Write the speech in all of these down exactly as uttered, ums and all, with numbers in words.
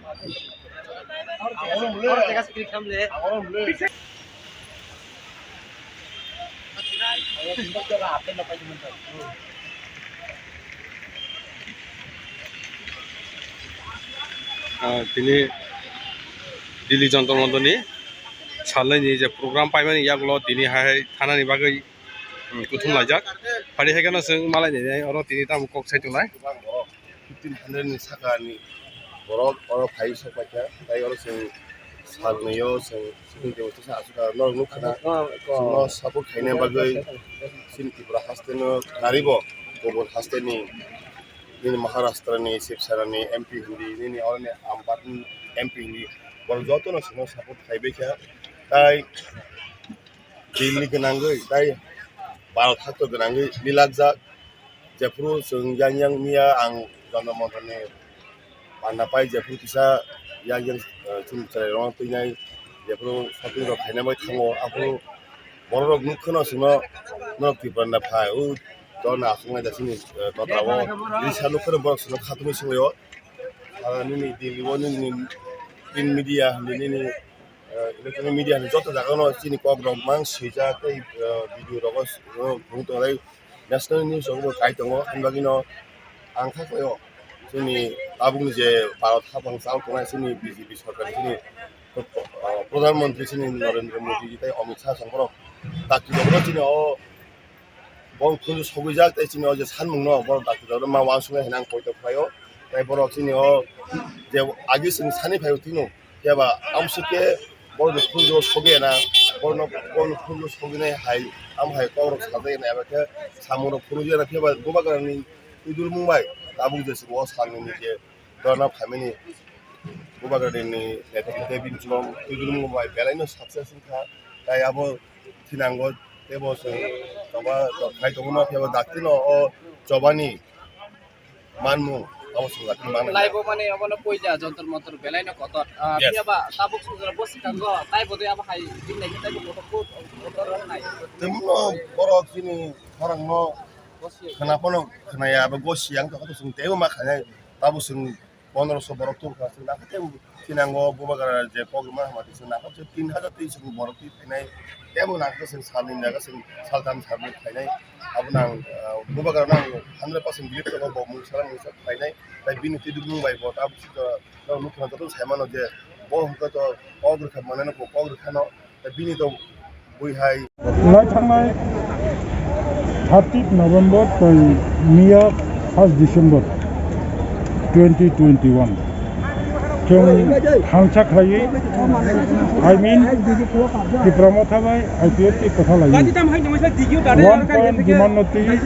Ah, tini Delhi Jantar Mantar ni salnai ni je program paimani yagulo tini hai thana ni bagwi, um, kuthum laijak. Phari hai kheno chwng malai nai oro tini tamo kok sai tongnai. Fifteen hundred ni saka ni borok oro phai sok paikha, tai oro chwng sal nwi o chwng chini demonstration aswk norok nukha na. Chwngno support khaina bagwi chini Tripura haste no naribo kubun haste ni, nini Maharashtra ni Sibsara ni M P hindi, nini oroni Ampati ni M P hindi, borok jotono chwngno support khaibai kha. Tai Delhi gwnangwi tai Bharat hakto gwnangwi milakjak. Jephuru chwng yang yang miya ang Jantar Mantar ni panda pai, jephuru kisa yang yang, eh, chwng chwrai rok twinai, jephuru shopping rok khaina bai thango, aphuru borok rok nukha no chwngno, norok Tripura ni phai, o to na aswknai da chini, eh, totra o risa nukha no borok chwngno khatungwi swngwi o, ah, nini Delhi o nini print media hinwi nini, eh, electronic media hinwi joto jaga no chini kok rok mang swijak tei, eh, video rogo, eh, bung tongnai. National news rok bo kai tongo, ani bagwi no ang kha khlaio chini tabukni je Bharat hapang chal tongnai chini B J P sorkar chini, ah, Pradhan Mantri chini Narendra Modi tei Amit Shah chwng borok dakti rok no chini o bong phunju sogwi jak tei chini o je sanmung no borok dakti rok no ma uansuknai hinwi ang poito khlaio. Tei borok chini o je agi chwng sani phaio tino. Phiya ba amsuk khe borokni phunjo sogwi na, borokno, borokni phunjo sogwi nai hai, am hai kok rok sajagwi nai, abo khe samung rok phunukjak na. Phiya ba Bubagrani twidulmung bai tabuk je chwng o salnwi ni je dorna phaimani Bubagrani netrito tei bini chwng twidulmung bai belai no success wngkha. Tai abo thinango tei bo chwng choba rok khai tongo no, phiya ba dakti no o chobani manmung abo chwng dakti manwi. Laibo mane obono puila Jantar Mantar belai no kotor. Ah, yes. Phiya ba tabuk chwng bo swkango tai bo de abo hai bini nai tei bo kotor, kotor rok nai. Tei mo borok chini khorang no khwna phano khwnaya, abo gosi ang to chwng teibo ma khainai, tabuk chwng pondroso borok tongkha, chwng nangkhe tei thinango Bubagra je kok rwma hamati chwng nangkhe tin hajar tei chwng borok twi phainai, tei bo nangkhe chwng salni jaga chwng saltham salbrwi phainai. Abo nang, ah, Bubagra nang hundred percent believe tongo, bo mungsa mungsa phainai, tai bini twidulmung bai bo tabuk chwng norok nukha joto saimano je bo hwnkhe to kok rwkha maneno bo kok rwkhano. Bini to bui hai. Lai thangnai thirtieth November tei miya first December twenty twenty-one. Chwng thansa khlaiwi, I mean, Tipra Motha bai I P F T kwtha laiwi. One point demand no twi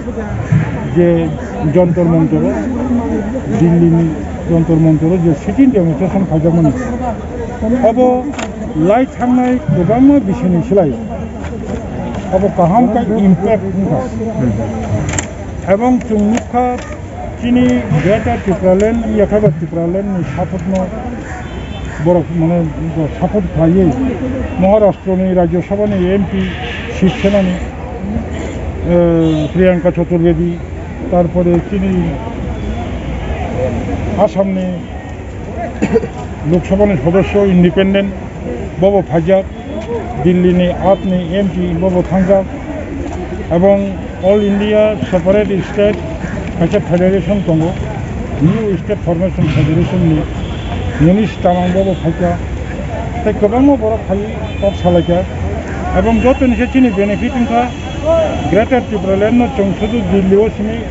je Jantar Mantar o, Delhi ni Jantar Mantar o je sitting demonstration khaijakmani. Abo lai thangnai kwbangma bisini slai abo kaham khe impact wngkha. Ebong chwng nukha chini Greater Tipraland, yakha ba Tipraland ni support no borok mane bo support khlaiwi Maharashtra ni Rajya Sabha ni M P Shiv Sena ni, eh, Priyanka Chaturvedi, tarpore chini Assam ni Lok Sabha ni sodosyo independent, bobo phaijak, Delhi ni aap ni M P bobo thangjak, ebong All India Separate State kaisa federation tongo, New State Formation Federation ni Munish Tamang bobo phaikha, tei kwbangma borok phai kok salaikha, ebong joto ni se chini benefit wngkha. Greater Tipraland no chwng sudu Delhi o simi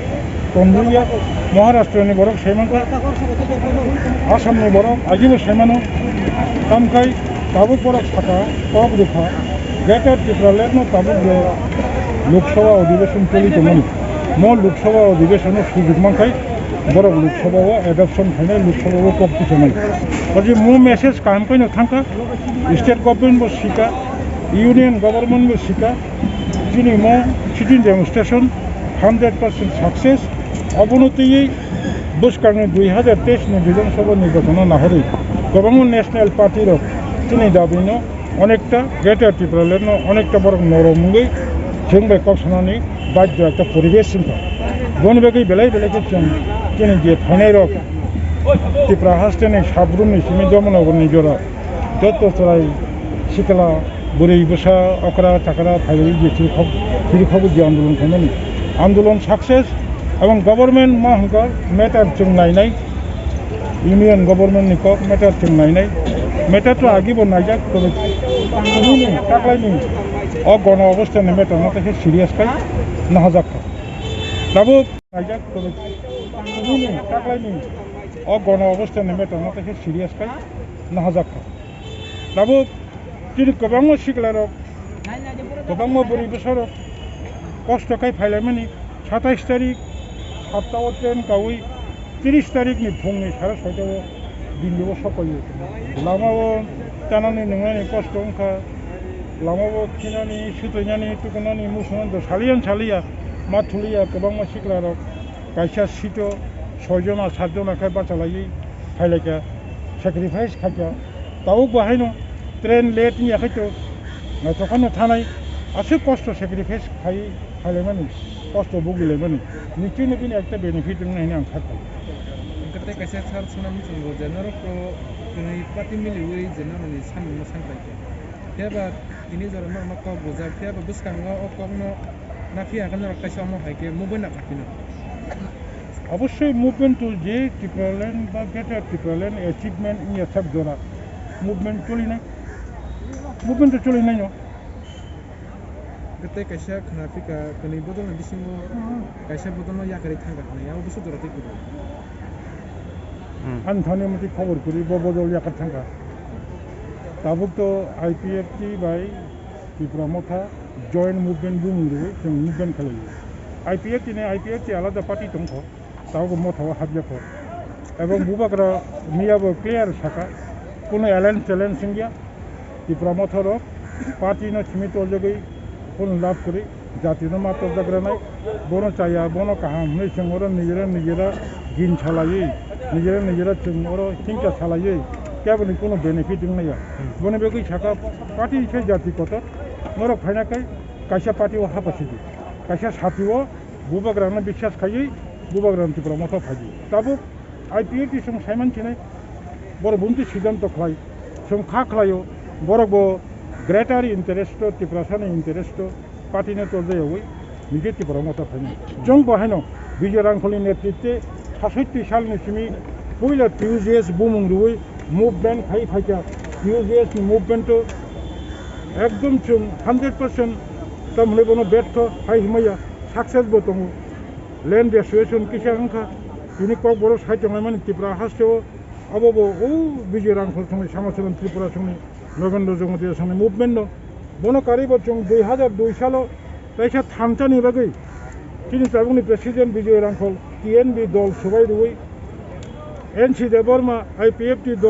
tonliya, Maharashtra ni borok sai mankha, Assam ni borok ajibo sai mano. Tamkhai tabuk borok saka kok rwkha, Greater Tipraland no tabuk je Lok Sabha Adhiveshon choli tongmani, mo Lok Sabha Adhiveshon o sujuk mankhai borok Lok Sabha o adoption khainai, Lok Sabha o kok tisanai. Abo je mo message kaham khe no thangkha, state government bo sikha, union government bo sikha, chini mo sitting demonstration hundred percent success. Obono twiwi bwskangni dui hajar teis ni Bidhan Sabha nirbachon o nahorwi kwbangma national party rok chini dabi no onekta Greater Tipraland no onekta borok norom wngwi chwng bai kok sanani badhyo ekta poribesh wngkha. Boni bagwi belai belai khe chwng chini je phainai rok Tipra hasteni sabrumni simi Dharmanagarni jora joto chwrai sikla, bwrwi bwsa, okra chakra phairwi je chirikhok chirikhok je andolon khaimani, andolon success. Ebong government ma hwnkha matter chwng nainai, union government ni kok matter chwng nainai, matter to agi bo naijak, tobe tini ni taklaini o gono obostha ni matter no khe serious khai nahajak kha. Tabuk naijak, tobe tini ni taklaini o gono obostha ni matter no khe serious khai nahajak kha. Tabuk chini kwbangma siklarok, kwbangma bwrwi bwsarok kosto khai phailaimani. Satais tarik satta o train kaui tris tarik ni phung ni sare soita o Delhi o sokoio. Lama o chanani nwngnani kosto wngkha, lama o khinani, sutoinani, tukunani, musunani do saliyan saliya, ma thuliya kwbangma siklarok. Kaisa seat o soi jona, sat jona khe bachalaiwi phailaikha, sacrifice khaikha. Tabuk bo haino train late wngya khaito, naithokhano thanai, aswk kosto sacrifice khai phailaimani, kosto bugilaimani. Nichino bini ekta benefit wngnai hwnwi ang sakha. Hwnkhe tei kaisa sir swnam chwngbo je norok to twnwi party miliwi je norokni samungno sanpaikha. Phiya ba tini jora norokno kok bujak, phiya ba bwskango o kokno na phiya khe norok kaisa omo hai khe movement nakarphino. Obossoi movement to je Tipraland ba Greater Tipraland achievement wngya sak jora movement cholinai, movement to cholinai no. Tei kaisa khna phika kwnwi bodolni bisingo kaisa bodolno yakarwi thangkha hwnwi, abo bwswk jora tei kwrwi. Hmm. Ani thani mwtwi khobor kwrwi bo bodol yakar thangkha. Tabuk to I P F T bai Tipra Motha joint movement bumung rwui chwng movement khlaio. I P F T ni I P F T alada party tongkho, tabuk Motha o hapjakho. Ebong Bubagra miya bo clear saka, kuno alliance challenge wngya. Tipra Motha rok party no simi torjagwi kuno lab kwrwi, jati no ma torjagranai, bono chaya, bono kaham hwnwi chwng oro nijera nijera gin salaiwi, nijera nijera chwng oro hingka salaiwi, keboni kuno benefit wngmaya. Boni bagwi saka party se jati kotor, norok phaina kai kaisa party o hapasidi, kaisa sati o Bubagrano biswas khaiwi Bubagrano Tipra Motha phaidi. Tabuk I P F T chwng saiman sinai, borok bunti siddhanto khlai, chwng kha khlaio, borok bo greater interest o, Tiprasani interest o, party no torjayogwi niji Tipra Motha phainai. Chwng bo haino Bijoy Rangkholni netritwe sasotti salni simi puila T U J S bumung rwui movement khai phaikha. T U J S ni movement o ekdom chwng hundred percent tamhwnwi bono bertho hai hwnmaya, success bo tongo. Land reservation kisa wngkha, tini Kokborok sai tonglaimani Tripura haste o, abo bo o Bijoy Rangkhol songni, Samacharan Tripura songni, Nogendra Jamatia songni movement no. Bono karwi bo chwng dui hazar dui salo kaisa thansa ni bagwi chini tabukni president Bijoy Rangkhol T N B dol swbai rwui N C Debbarma I P F T dol